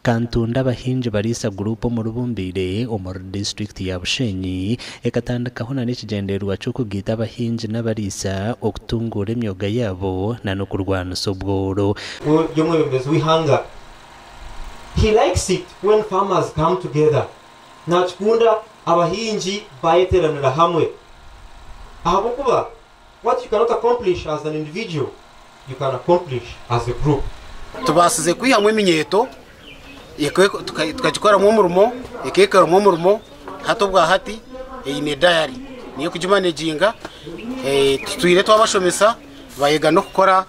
Kantunda Abahingi Bariisa Group omuri Bumbiire omuri disiturikiti ya Bushenyi ekatandikaho na n'ekigyendererwa ky'okugaita abahingi n'abariisa okutunguura emyoga yaabo na n'okurwanisa obworo. Ry'omwebembezi w'eihanga. He likes it when farmers come together. Nakikunda abahingi bayeteranira hamwe ahabw'okuba what you cannot accomplish as an individual, you can accomplish as a group. Tubaasize kwihamu eminyeeto tukagikoramu omurimo, ekeekoramu omurimo hati obwa hati eine dayari niyo erikugimaneginga. Tutwire twabashomesa bayega n'okukora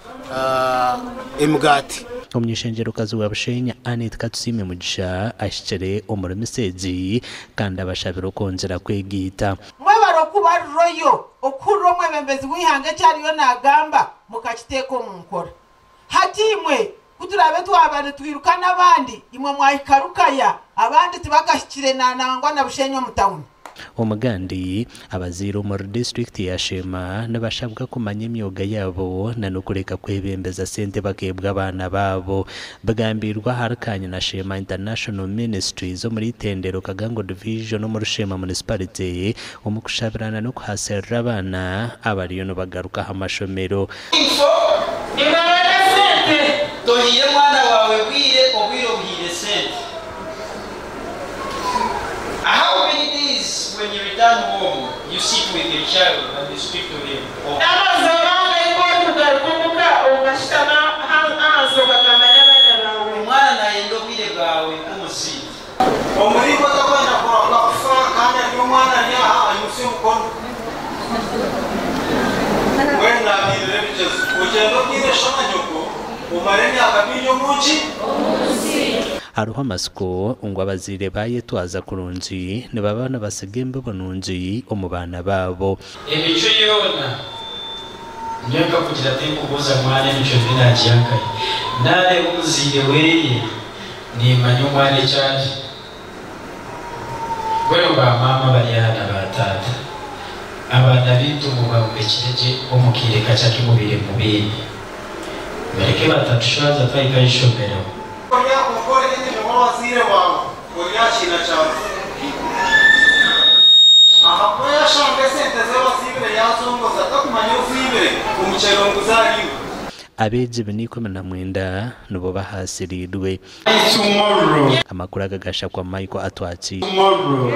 emigaati. Omuny'eishengyerokazi wa Bushenyi, Annet Katusiime Mugisha ahikire omuri misa egi kandi abashabire okwongyera kwegaita. Mwebare okuba ruroyo okuhurira omwebembezi w'eihanga eki ariyo naagamba mukakiteeka omu nkora. Hati imwe ku turaabe twaba nitwiruka n'abandi, imwe mwahika Rukaya, abandi tibakahikire na nangwa na Bushenyi omu tauni. Omugandi, abazaire omuri disiturikiti ya Sheema nibashabwa kumanya emyoga yaabo na n'okureka kwebembeza sente bakeebwa abaana baabo. Bigambiirwe ahari Kanyina Sheema International Ministries omuri Itendero Kagango Division omuri Sheema Municipality omu kushabirana n'okuhaserera abaana abariyo nibagaruka aha mashomero. Info, Nibarenda sente. Tohiire mwana waawe bwire, obwire obuhiire sente. How many days when you return home you sit with your child and you speak to him or her? N'amazima ahu orikugaruka omuka okashutama ahansi okagamba n'abaana baawe. Omwana nayenda obwire bwawe nk'omuzaire. Omuringo otakwenda kurahuka kufa kandi ari omwana ari aha aimutsya omukono. Mbwenu naabiirira ebigyezo. Ogyende obwire sho na nyoko, omare emyaka mingi omu nki? Hariho amatsiko ngu abazaire baayetwaza kurungi nibaba nibatsiga embibo nungi omu baana baabo. Emicwe yoona nyowe nkakugira tinkubuuza mwana emicwe mibi nagiiha nkahi? Nareeba omuzaire weye nimanya omwana eki ari. Mbwenu ba maama abari aha na ba taata, abaana baitu mubabombekire gye omu kaire kakye aku mubaire mubaine. Mureke batatushwaza twahika aha ishomero. Ori aha okore emirimo abazaire baawe ori aha kiina kya rufu. Ahakuba yashanga esente ze baziibire yazongoza takumanya oziibire omukyeno nguzi ariiwe. Abeegi bina 19 nibo bahaasiriirwe. Tomorrow. Amakuru aga gashakwa Michael Atwaki. Tomorrow.